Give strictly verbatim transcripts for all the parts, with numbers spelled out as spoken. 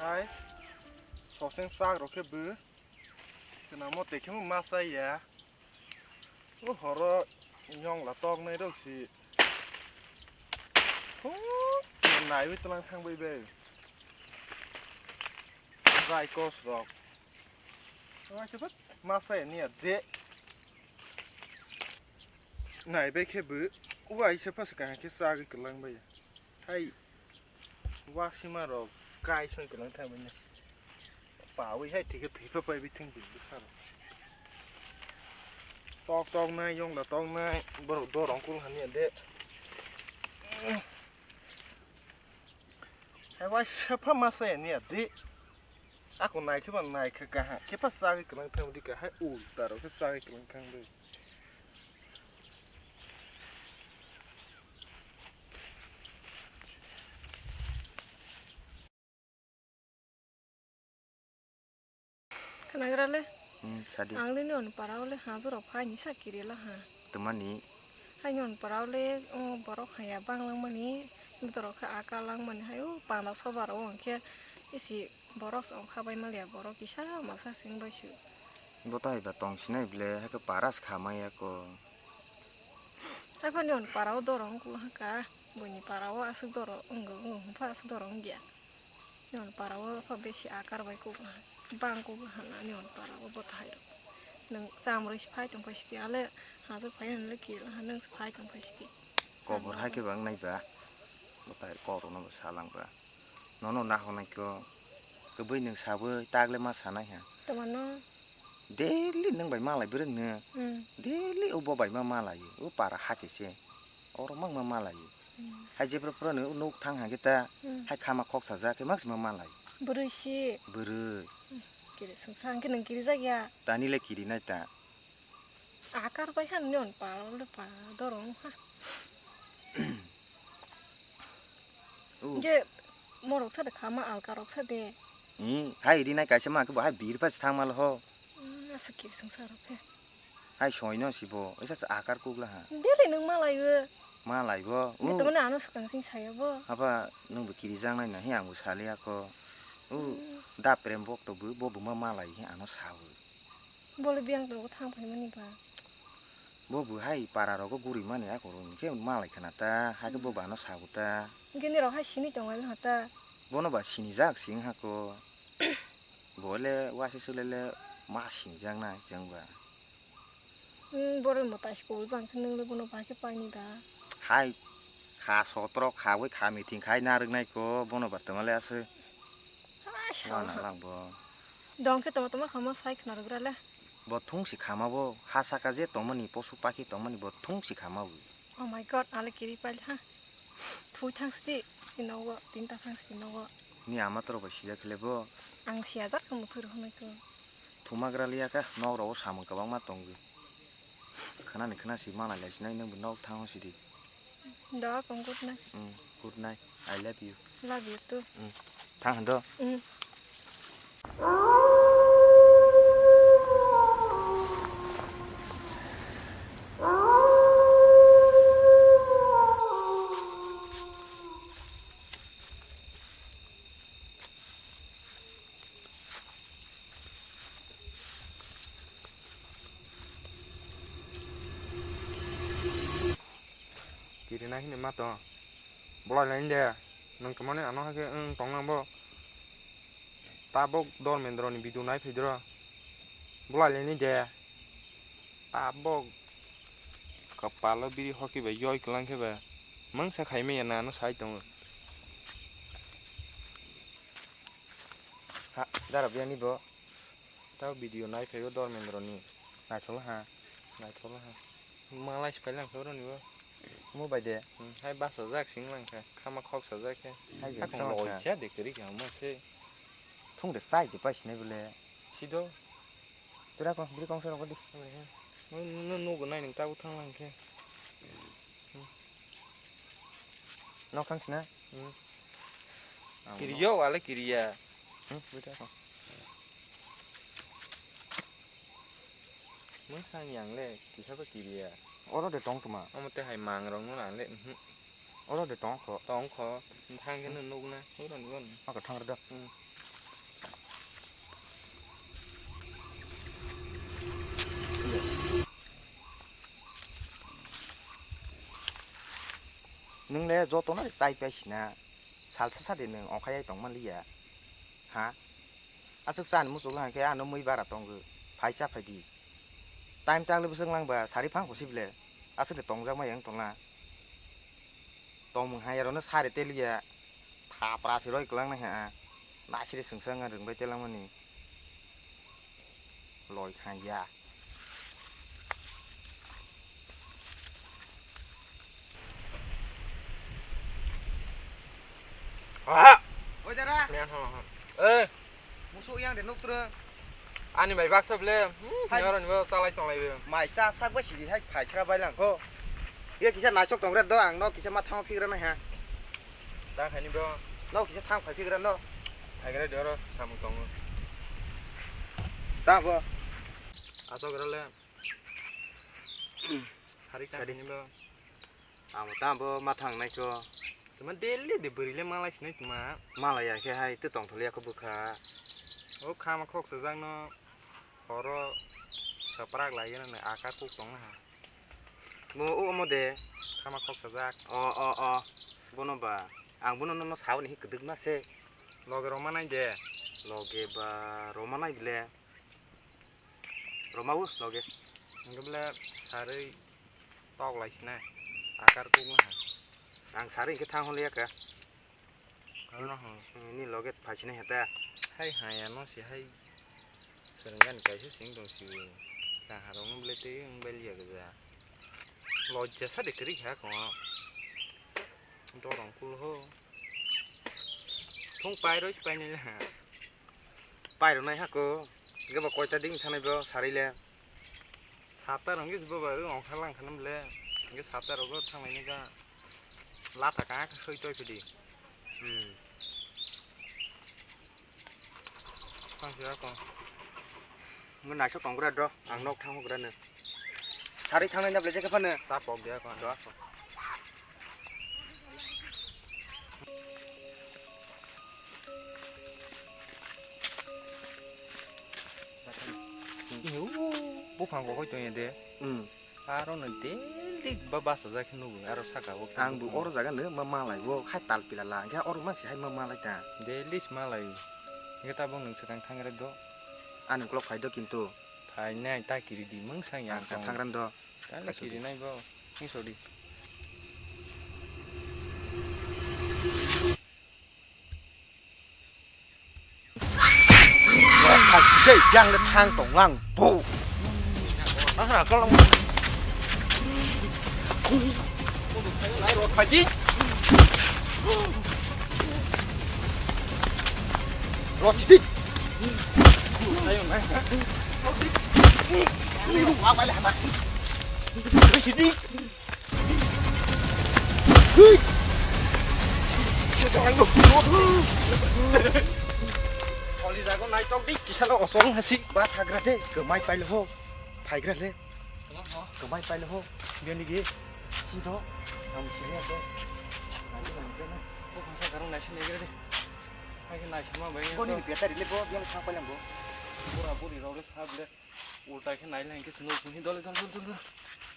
Hai, soseng sak rok khe bw. Khwnamo tei khemo ma chaya. O horo yongla toknai rok si. Huu, naiwi twlang thangbai bai. Bai kos rok. Waisa bwt ma chaya niya de. Naibai khe bw waisa phasa kaham khe chagwi kwlang baiya. Hai. Wasima rok kai soi kwlang thang bini. Pawi hai thike thwipa pai bithang bini bwsarok. Tok tok nai, yongla tok nai, borok dorong kul hanya de. Hai waisa pha ma saya niya de. Ako nai khe ba nai kha kaha, khe pha chagwi kwlang thang di ka, hai ulta rok khe chagwi kwlang thang di. Khwnagra le? Hmm, sadi. Ang le nini para o le ha borok phai ni sa kiri la ha. Tamani? Hai nini para o le, o borok haya bang lang mani, borok khe aka lang mani hai o panda soba rok o hwnkhe isi borok se ongkha bai maliya borok kisa masa sing bai su. Bo to hai ba tong sinai ble, hai khe para se kha maya ko. Hai phano nini para o dorong wngkha, buini para o aswk dorong wngkha, wngkha aswk dorong wngya. Nini para o pha besi akar bai kok bang kok hana nini para o bo thai rok. Nwng chamrwi se phai tong phai sidi ale hajak phai hwnle kila ha nwng se phai tong phai sidi. Kobor hai khe bang nai ba. Bo thai kok rok no bo salang ba. Nono nahok nai kho. Kwbwi nwng sabwi tagle ma sanai ha. Twmano? Daily nwng bai malai bwrwng no. Hmm. Daily o bo bai ma malai. O para ha khe se. Oro mang ma malai. Hmm. Hai jebra pura no nuk thang ha khe ta. Hmm. Hai khama khok sajak khe mang se ma malai. Bwrwi si. Bwrwi. Hmm. Kiri sung sang khe nwng kiri jak ya. Tani le kiri nai ta. Akar bai han nini para le pa dorong ha. O. Hwnkhe morok sa de khama alka rok sa de. Hmm, hai ri nai kaisa ma khe bo hai bir pa se thang mal ho. Hmm, asa kiri sung sa rok khe. Hai soi no si bo, esa se akar kuk la ha. Daily nwng malai o. Malai bo. Nini O. Tamani ano swkang sing saya bo. Aba nwng bo kiri jang nai na hi ang bo sali ako. O, hmm. Da prem bok to bo, bo bo ma malai hi ano sa o. Bo le biyang to thang phai mani ba. Bo bo hai para rogo guri mani ako ro hwnkhe malai khna ta, hai khe bo bano sago ta. Hwnkhe nirok hai sini tongo le hota. Bono ba sinijak sing hako. Bo le waisa sule le ma sinijak na chwng ba. Hmm, borok no tais ko jang khe nwng le bono bai khe paini da. Hai kha sotro kha bai kha meeting khai narwk nai ko bono ba tongma le aswk. Hai sa. Wana lang bo. Dong khe tongma tongma kha ma sai khna rwgra le. Bo thung si khama bo, ha saka je tongmani, posu pakhi tongmani, bo thung si khama bo. Oh my God, ale kiri pail ha. Thui thang sti, si nogo, tinta thang sti nogo. Ni ama toro bai sijak khle bo. Ang siya jak khe muthur hwnwi kho. Thumagra liya kha, nok rogo samung kwbangma tongo. Khana ni khana si mana lai sinai, nang bo nok thango sidi. Da kong good night. Mm, good night. I love you. Love you too. Mm. Thang han do. Mm. Rinai hini ma to. Bolai laini de. Nwng tongmani ano hai khe wng tong nang bo. Tabok Dormendro ni video nai phaidro. Bolai laini de. Tabok. Kapalo biri hoki bai yoi kwlang khe ba. Mangsa khai manya na ano sai tongo. Ha, dara biyani bo. Tao video nai phaibo Dormendro ni. Naithok ha. Naithok ha. Malai se phailang khe oro ni bo. Mo bai de. Hmm, hai basa jak sing lang khe. Khama khok sa jak khe. Hai je Hakung khama loi kha. Cha de kri kha mo se. Thung de sai de pai sinai bole. Sido. Tura kong, biri kong sa rok di. No, no, no, no, nai ning tao thang lang khe. Nok thang sina? Hmm. Ang kiriya, wale kiriya. Hmm, buta ko. Mung sang yang le, kisa ba kiriya. Oro de tong tuma. Amo te hai mang rong no le. Mhm. Oro de tong kho. Tong kho. Thang ke no nuk na. Oro ni gon. Ako thang da. Hmm. Nwng le joto no chai pai sina, sal sa sa de nwng okhai tong man liya. Ha? Aswk chani muchuk lang khe ano mui bara tongo, phai cha phai di. Time tak le bwswk lang ba sari phang kho sibile, aswk de tong jak ma yang tong na. Tongmung hai aro no sari te liya, thapra se roi kwlang nai ha, nasiri swngsa wng rwng bai te lang mani. Loi kha ya. Aha! Oi dara. Mia ha ha. Eh, musuk yang de nuk trwng. Ani bai baksa ble. Hmm, hai. Noro ni bo chalai tonglai be. Mai cha sak bai sidi hai phai sra bai lang kho. Ye kisa naisok tong re do ang no kisa ma thang phik ra nai ha. Da khaini bo. No kisa thang phai phik ra no. Phai gra de oro samung tongo. Da bo. Asok ra le. Sari ka Sari. Ni bo. Amo tamo bo ma thang nai kho. Tuma daily de bwrwi le malai sinai tuma. Malai ya khe hai twi tong tholi ya kho bwkha. O khama khok sajak no horo saprak lai gana nai akar kuk tong ha. Mo o omo de. Khama khok sajak. O o o. Bono ba. Ang bono no no sao ni hi kwdwk ma se. Loge roma nai de. Loge ba roma nai bile. Roma o loge. Hingke bile sarwi tok lai sina akar kuk na ha. Ang sarwi hingke thang hole yaka. Ano ho. Ni loge phai sina heta. Hai hai ano si hai. Serengani kaisa sing tong si. Kahar ono bile te ang bel ya gaja. Lojja sa de kri ha ko. Dorong kul ho. Thung pai roi pai ni ha. Pairwnai hako, hwnkhe bo koita ding thanai bo sarwi le. Sapta rok hwnkhe bo bai ongkhar lang khanam le, hwnkhe sapta rogo thanglai nai kha. Lata kha khe soi toi phidi. Hmm. Thansi ako. Mo naisok tong gra dro, ang nok thang gra no. Sari thangnai na ble je khe phano. Ta pok dia ko. Do ako. Buphang bo hoi tong ya de. Hmm. Aro no daily ba basa jak khe nugo, aro saka o khe ang bo buphang. Oro jaga no ma malai bo, hai tal pila la, hwnkhe oro ma si hai ma malai ta. Daily se malai. Hwnkhe tabok nwng swkang thang rai do. Ani uklok phai do kintu. Phainai ta kiri di mung sang yang ang tong. Thang ran do. Tani kiri nai bo. Ni sodi. Dei yang le thang tong lang bo. Ang ra ka lang. Nai ro phai di. Ro di. Ayo nai. Ro di. Ro di. Holi jago naitok di kisalo osong hasi. Ba thagra de, kwmai pailo ho. Phaigra le. Kwmai pailo ho. Biyani gi. Sido. Ang siya to. Nai to nai to. Ko khasa garong nai sini gre de. Hai ke nai sama bai. Ko ni biata rile bo, biyang thang palang bo. Pura puri role sab le. Ulta khe nai lang ke sunu sunu dole dole dole dole.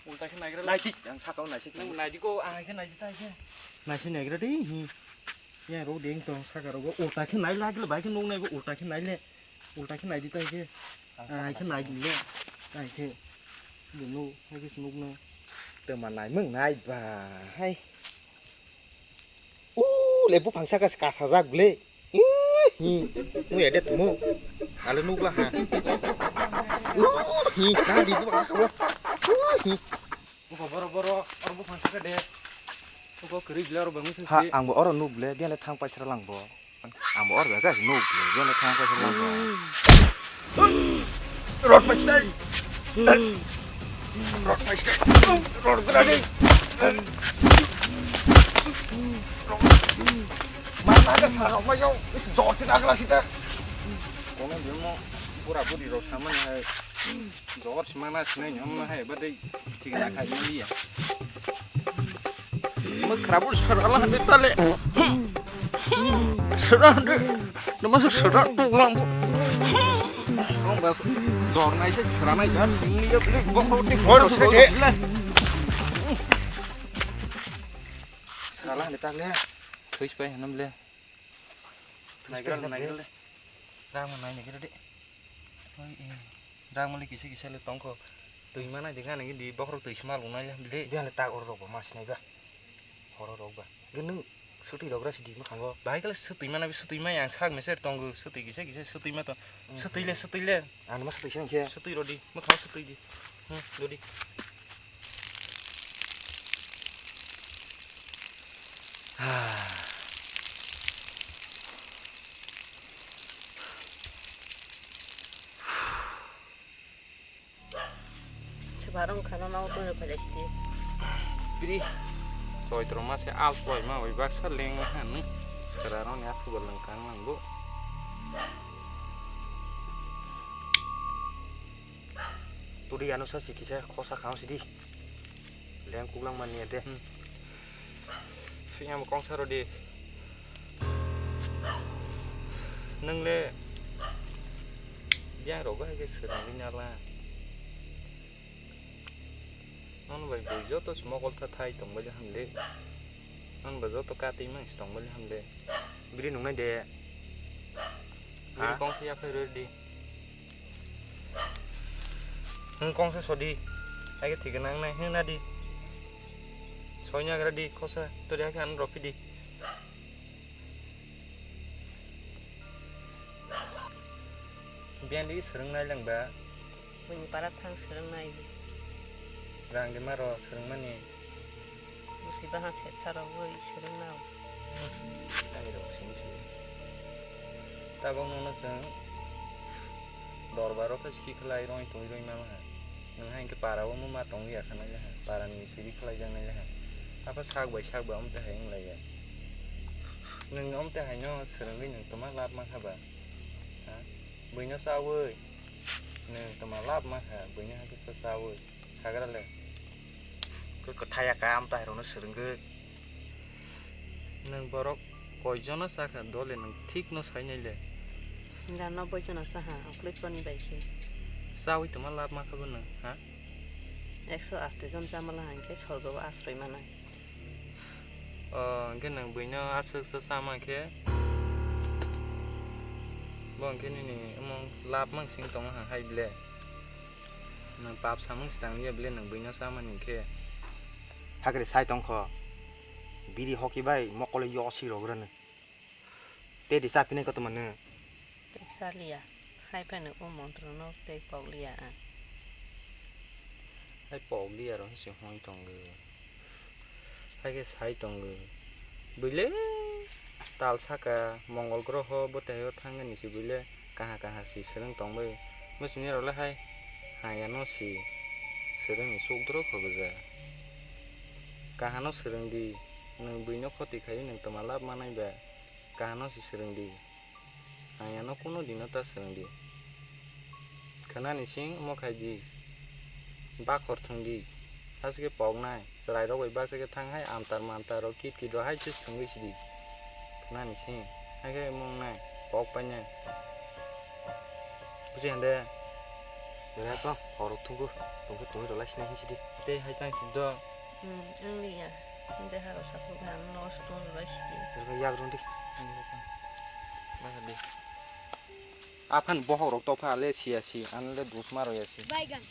Ulta khe naigra le. Naidi, ang sakao naisik. Nang naidi ko, ang hai khe naidi ta hai khe. Naisik naigra de, hi. Ya, rok de, tong saka rogo. Ulta khe nai lagile, bai khe nuk nai bo, ulta khe nai le. Ulta khe naidi ta hai khe. Ang hai khe naidi le. Ta hai khe. Bo nuk, hai khe nuk na. Tama nai mung nai ba, hai. Uuu, le buphang saka se kasajak ble. Uuu, hi. Nung ya de tumu. Ale nukla ha. Uuu, hi. Na di buphang saka bo. Uuu, hi. Buphang boro boro, oro buphang saka de. Buphang kwrwi ble oro bangwi se. Ha, ang bo oro nuk ble, biyang le thang paisra lang bo. Ang bo oro jaga nuk ble, biyang le thang paisra lang bo. Rot paisra. Rot paisra. Rot grade. Mana ada sarok ma yau, is jor sih nagla sih ta. Kono dia mau pura puri rok sama nih hai. Jor sih mana sih nih nyom hai badai. Tiga nak hai ini ya. Mak kerabut seralah nanti tali. Serah deh. Nama sih serah tuh ulang. Ulang bas. Jor naik sih serah naik kan. Ini ya beli bok roti. Bor sudah deh. Salah ni tak le. Thuis pai hanam le. Naigra le, naigra le. Rang ma nai naigra de. Oi, eh. Rang ma le kisa kisa le tongkho. Twi ma nai de gana gidi bokhorok twi sima lung nai le de. Dia le tak oro rok ba mas nai ba. Horo rok ba. Ge nung suti rok ra sidi ma khango. Bai kala suti ma na bi suti ma yang sak meser tongo. Suti kisa kisa suti ma to. Suti le, suti le. Ano ma suti sing khe. Suti rodi. Ma khao suti di. Hmm, rodi. Sebarong khana mau tong phalesti. Biri. Soitro ma se al soi ma oi baksa leng han. Seraroni athuba lengkang nangbo. Turi ano sa sikisa khosa khao sidi. Leng kuklang mani ade. Hmm. Siyam kongsa rodi. Nung le biyang rogo hai khe swrwngwi nala. Nono bai bui joto se mokol ta thai tong bai le ham le. Nono bai joto katwi mang se tong bai le ham le. Biri nung nai de. Biri kongsa yaphai rw di. Hwng kongsa sodi. Hai khe thik nang nai hwng na di. Soi nagra di khosa. Turi hai khe ano rw phi di. Biyang di swrwng nai lang ba. Buini para thang swrwng nai. Rang de maro swrwng mani. Busi baha se charo oi swrwng nao. Ani rok sing si. Tabok nono chwng dorbar o khe si khlai roi tongwi roi mama ha. Nwng hai khe para o ma tong ya kha nai le ha. Para ni siri khlai jak nai le ha. Apa sak bai sak ba om te hai wng lai ya. Nwng om te hai no swrwngwi nwng toma lab ma kha ba. Ha? Buino chawi. Nwng toma lab ma kha, buino hai khe chawi. Hagra le. Khe kwthai ya ka, amtai rokno swrwngwi. Nwng borok koi jono cha kha, dole nwng thik no sai nai le. Ga no boi jono cha ha, okloi choni bai khe. Chawi toma lab ma kha bo nwng, ha? Ekso aste jon chamala hangkhe sorgo o asroi manai. O, hwnkhe nwng buino aswk se sama khe, bo hwnkhe nini omo lab mang sing tongo ha hai ble. Nwng pap samung se tang liya ble nwng buino samani hwnkhe. Hakhe sai tongkho, biri hoki bai mokolo yosi rograno. Tei di chapinai kotorma nw? Tei chaliya. Hai phano o montrono tei pokliya ang. Hai pokliya rw se hwn tongo. Hai khe sai tongo. Buile tal saka mongol groho bwtaio thangnani se buile kaha kaha se swrwng tongbai. Bwswini rok le hai hayano se swrwngni chukdro kho gwja. Kahano swrwng di, nwng buino khoti khai nwng twma lab manai ba. Kahano se swrwng di. Ang ano kuno dino ta swrwng di. Khwnani sing omo khai di. Bakhor thwng di. Aswk khe poknai. Chwrairok bai baksa khe thang hai amtar mantar rok kit kit rok hai se thwngwi sidi. Khwnani sing. Hai khe mwngnai. Pok painai. Buji hande. Jora to horok thungku, tongkhe tongwi rwlai sinai hinsi di. Tei hai tang si do. Hmm, wng liya. Deha rok sakhuk ang nosto rwlai si di. Jora yak rwng di. Bahar di. Aphan bohok rok topha le siya si, an le dusma rw ya si. Baigan.